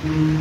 Thank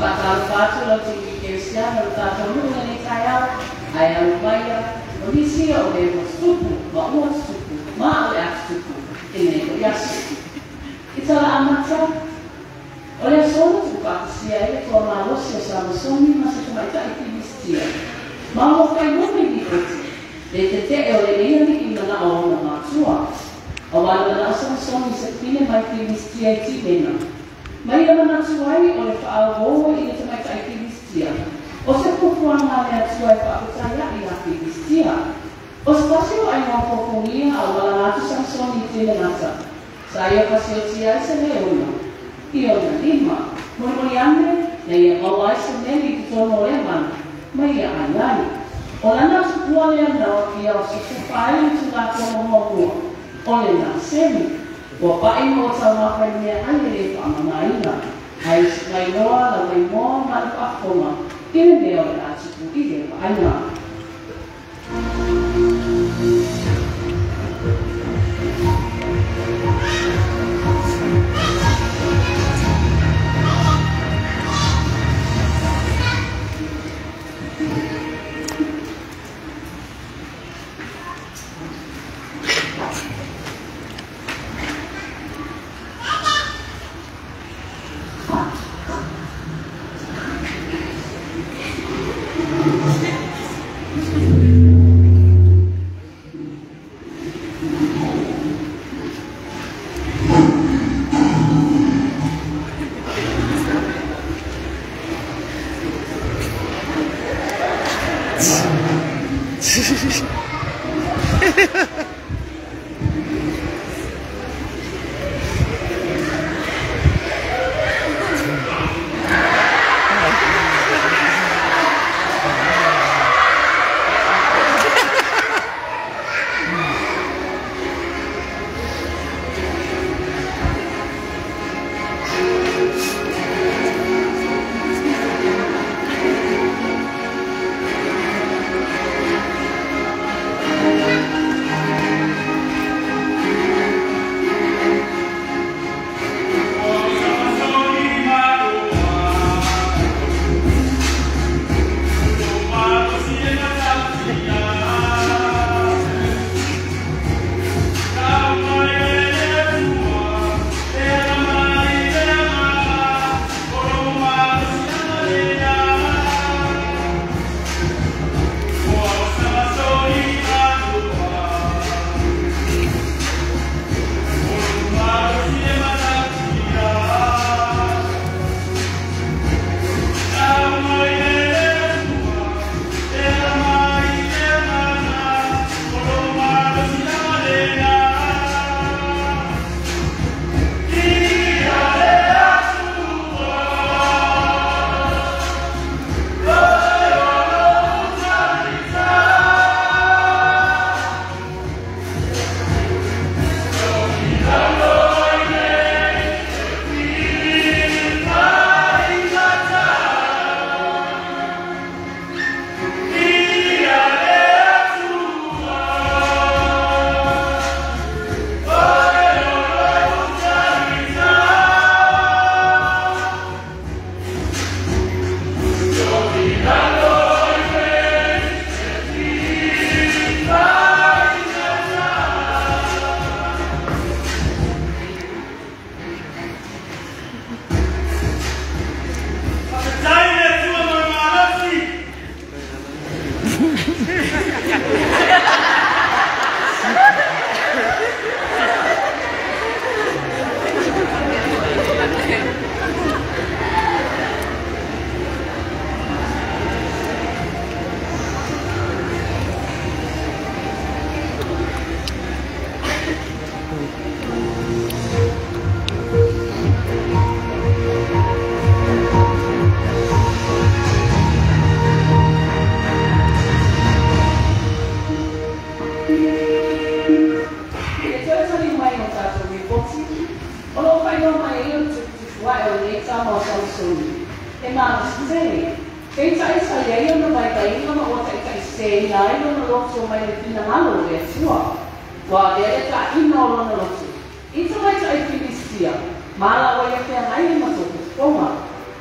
Whakalo whātu lau te i keresiana o tātou nunga nei tai au, ai alu maia, o nisi o le matutupu, ma ua tutupu, ma o le atutupu, e nei o iasu. I tala amata, o le asona tu whakasia e le toa malosi o Samasoni ma se tamaitai Filistia. Ma o whai numi ni oti, le te te e o le nei ani i mana o ona mātua. A wala mana o Samasoni se pine mai Filistia i Timena. Mai a mana tuai o le whaawō i le tamaitai Filistia. O se pupuanga le atua e whaaputaia i la Filistia. O se tasi o ai ngā pōpongia a wala ngātu Samasoni i Timenata. Sa ia pasiotia ai se leona. I ona lima, molimoli ane, na ia maua ai se meli i totonu o lea mana, ma ia ai ai. O lana tupua lea nao ia o se tupa ai i tulafono muamua, o le Naseri. Ua pa'i ma o taumafa i mea ai e le whaamamaina. Ai mai loa la mai moa ma le whaafonga, i le mea o le atupu i le vaainga.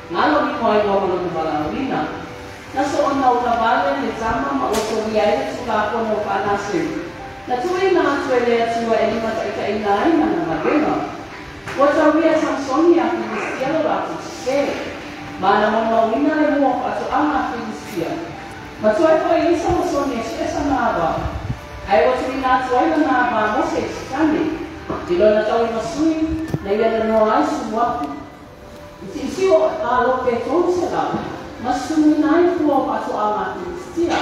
Ngalo ni mo ai mo lo valaauina. Na so ona o tavale le tama ma o solia ai le tulafono o fa'anaseri. Na tuuina atu e le Atua e limataʻitaʻina ai ma na galuega. Ua tauia Samsoni a Filistia lo latou sesē. Ma na maumauina le mua o fa'ato'aga a Filistia. Ma tuai fo'i ai Samasoni e su'e sana ava. Ae ua tuuina atu ai lana ava mo se isi tane. I lona tauimasui na ia lanoa ai suluapu. I si'isi'u alope e 300, ma susumuina ai fua o fa'ato'aga a Filistia.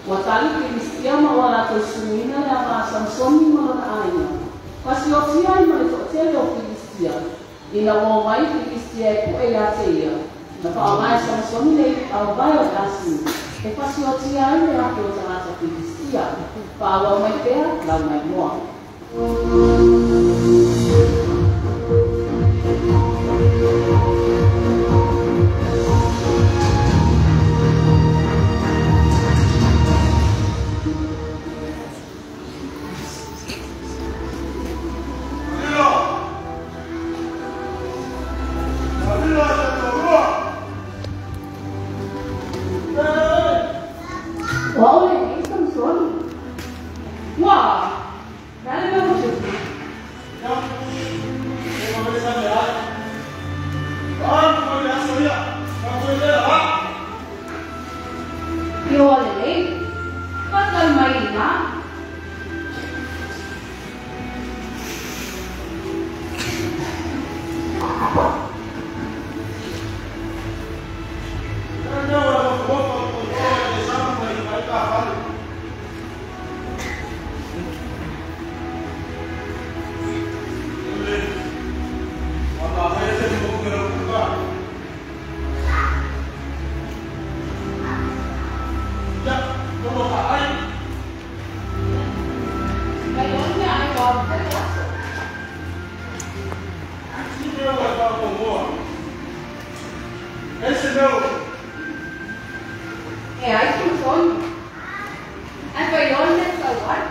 Ua tali Filistia ma ua latou susumuina le ava a Samasoni ma lona aiga. Pasiotia ai ma le to'atele o Filistia. Ina ua omai Filistia e pu'e iā te ia. Na fa'aaogā e Samasoni le ivi auvae o le asini e pasiotia ai le afe o tagata Filistia. Fa'aauau mai pea lau maimoa. O a'u lenei Samasoni. Ua! O le a le mea ua tupu? Ioa lelei. Faatali mai i inā. Ngayon nga ay seryoso. E ai Samsoni. Ai faione le sauai.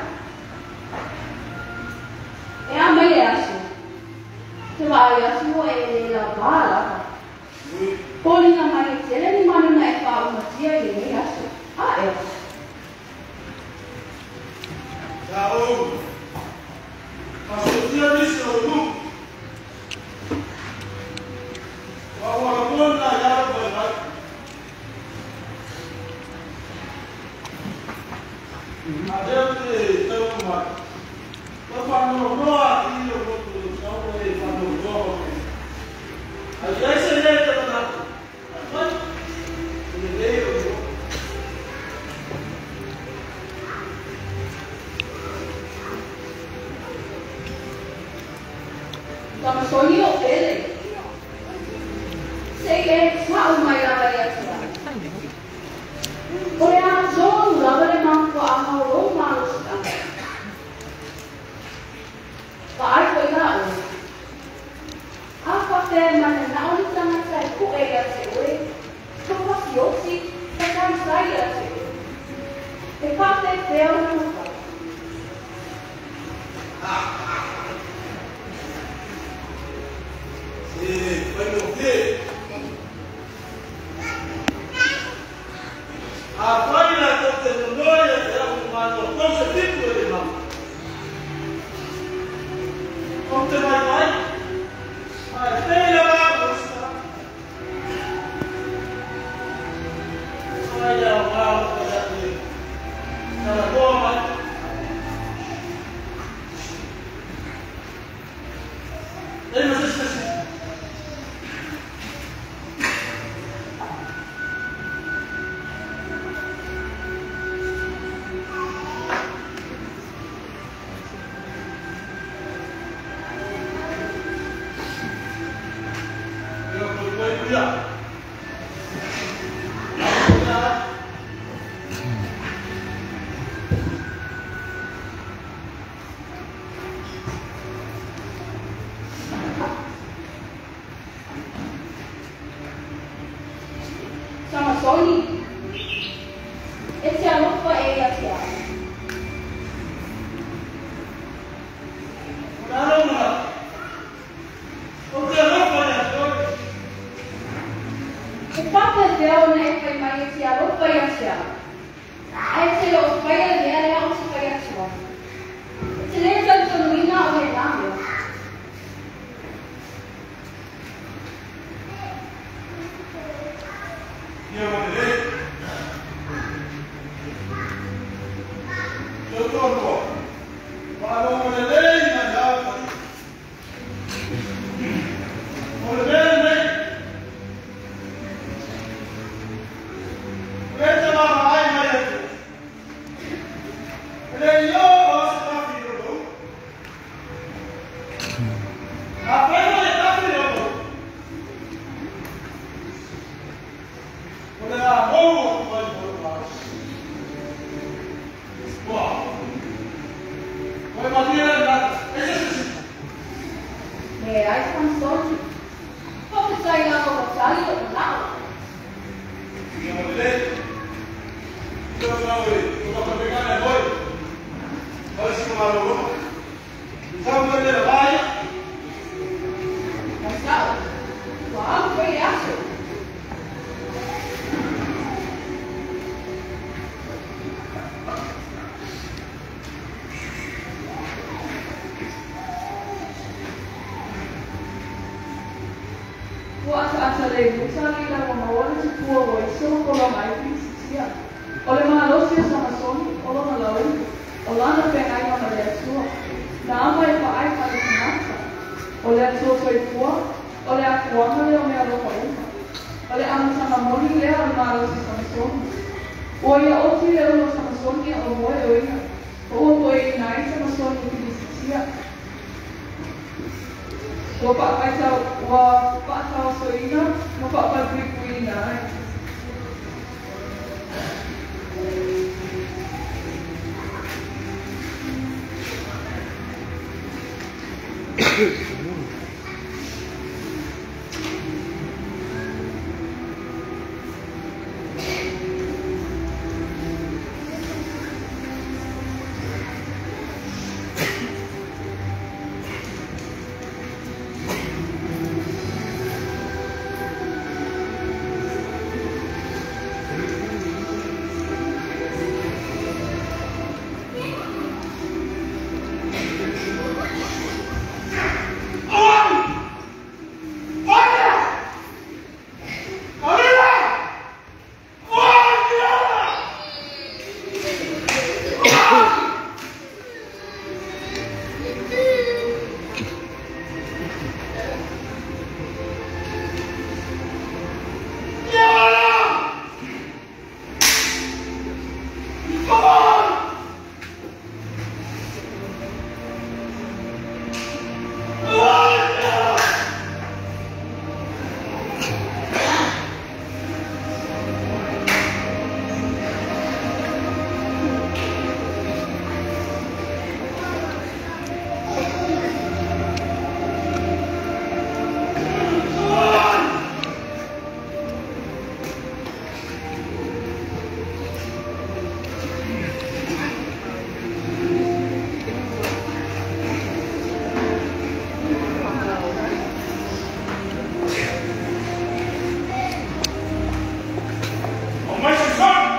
E a mai le aso. Te vaai atu e le lavā lava. Foliga mai e tele ni manu na e fa'aumatia i lenei aso. A ea. Samasoni o pele. Se i e sa'u mai lava ia te au. O le a tonu lava le mafua'aga o lou malosi'aga. Vaai fo'i la oe. A faapea e mananao ni tagata e pu'e ia te oe, ma pasioti ma taitai ia te oe. E faapefea ona mafai. Samasoni, e te alofa e ia te au. ao na e fai mai e te alofa ia te au. Ae te le o faia le mea lea ou te fai atu ai. E te le talitonuina o lena mea. Ia ma lelei. Totoa, faalogo lelei mai au fai. O le mea lenei, o lea te vaavaai mai atu. E le i oo se tafi i lou. Afai o le tafi i lou. O le a mou atu ai mo le malosi. Ua. Ua e malie le lata. E se se se. Leai Samasoni. Faafetai lava ua tali lou manao. Ia ma lelei. Ia ma e, o ka pekana e hoi. Hoi si malolo. Sa mo le vai. Mas sao, ua alu foi le aso. Ua ataata le muta ina ua maua le tupua ua i solopola mai Filisitia. O le malosi o Samasoni, o lona lauga, o lana feagaiga ma le Atua. Na ama e vaai ma le tagata. O le Atua soifua, o le akuaga lea o mea alofa uma. O le amataga moni lea o le malosi o Samasoni. Ua ia oti le ulu o Samasoni a o moe o ia. Ma ua toeaina ai Samasoni i Filisitia. Ua paakaitau, ua paataosoina ma paapalepuipuiina ai. O mai Samasoni.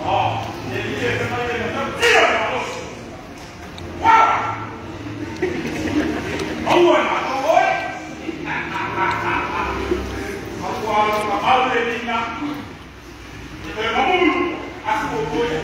Ah, e li e mai e na tira malosi. Wow! Aua na oi. Aua na mau le nina. E mamulu asu o koe.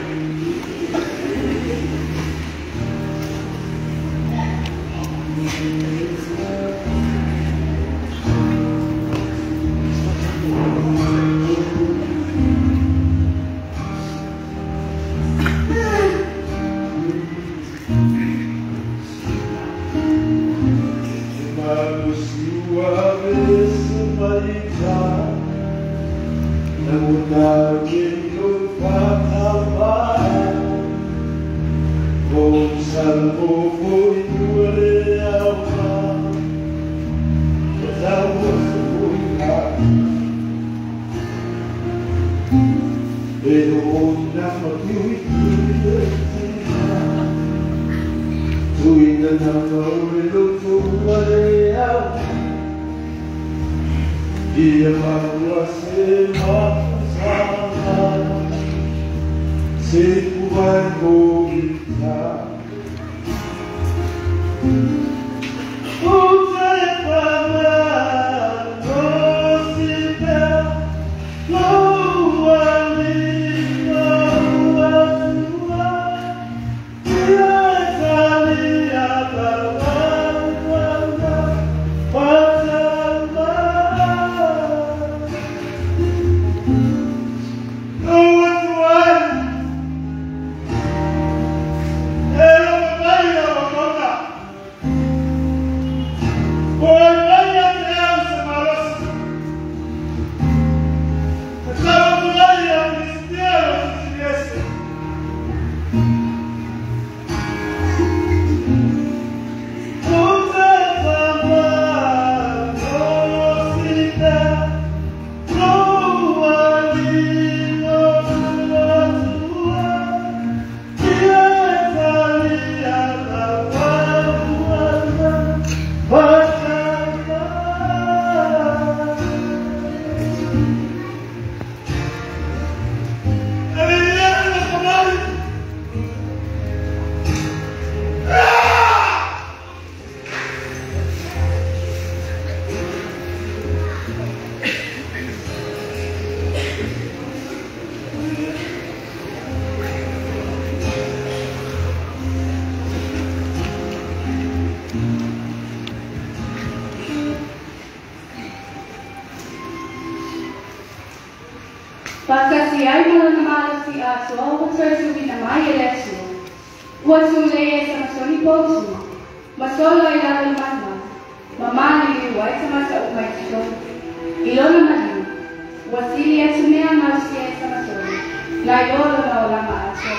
Ia maua se mafutaga se kuvai moita. Pakasi ai malona malosi atoa ua toe tuuina mai e le Atua. Ua tulei e Samasoni poutu, ma solo ai lalo i matamata, ma maliliu ai tagata uma i totonu. I lona maliu, ua sili atu mea malosia e Samasoni, nai lo lona olaga atoa.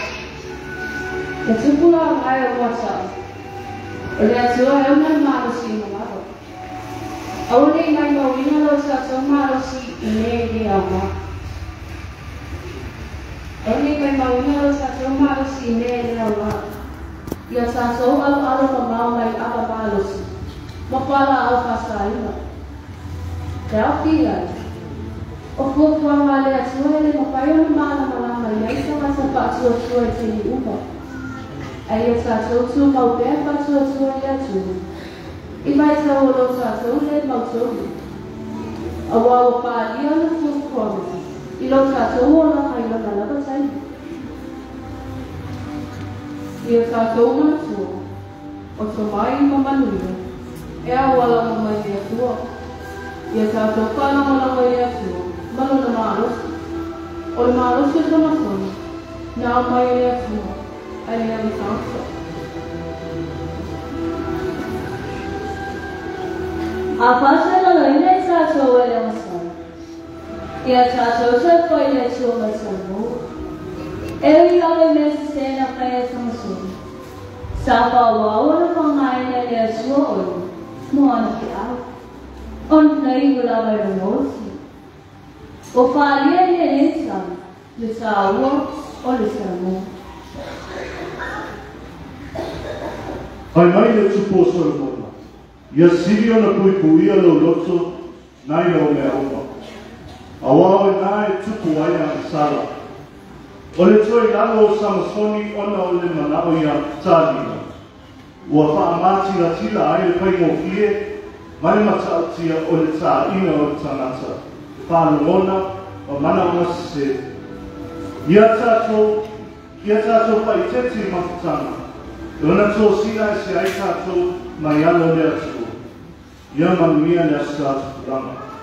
Te tupu la mai o ua sao. O le Atua e ona le malosi i mamava. Aua nei maimauina lo tatou malosi i mea e le aoga. Aua nei maimauina lo tatou malosi i mea e le aoga. Ia tatou aloalo mamao mai ava malosi, ma fualaau faasaina. Te aofia ai. O fuafuaga a le Atua e le mafai ona malamalama i ai tagata faatuatua i taimi uma. Ae ia tatou tumau pea faatuatua i le Atua, i vaitau o lo tatou le mautonu. Auā ua faaalia ona fuafuaga i lo tatou olaga i lona lava taimi. Ia tatou manatua, o tomai ma manuia e auala uma mai le Atua. Ia tatou faalagolago i le Atua ma lona malosi. O le malosi o Samasoni, na aumai e le Atua, ae le ave tagata. A faasalalaina i tatou e le agasala, ia tatou toe foi i le Atua ma le salamo. E ui lava i mea sese na fai e Samasoni, sa faaauau ona faaaogaina e le Atua o ia mo ana feau, ona na iu lava i lona oti. Ua faaalia i lenei tala le taua o le salamo. Fai mai le tupu o Solomona, Ia sili ona puipuia lou loto nai lo mea uma, auā o ina e tupu ai agasala. O le toe lalo o Samasoni ona o le manao ia Talila, ua faamatilatila ai le faigofie ma le matautia o le tāina o le tagata, faalogona ma manaoga sese. Ia tatou, ia tatou faaeteete i mafutaga, e ona tosina ese ai tatou mai alo o le Atua. Ia manuia le Aso Sa Tupulaga.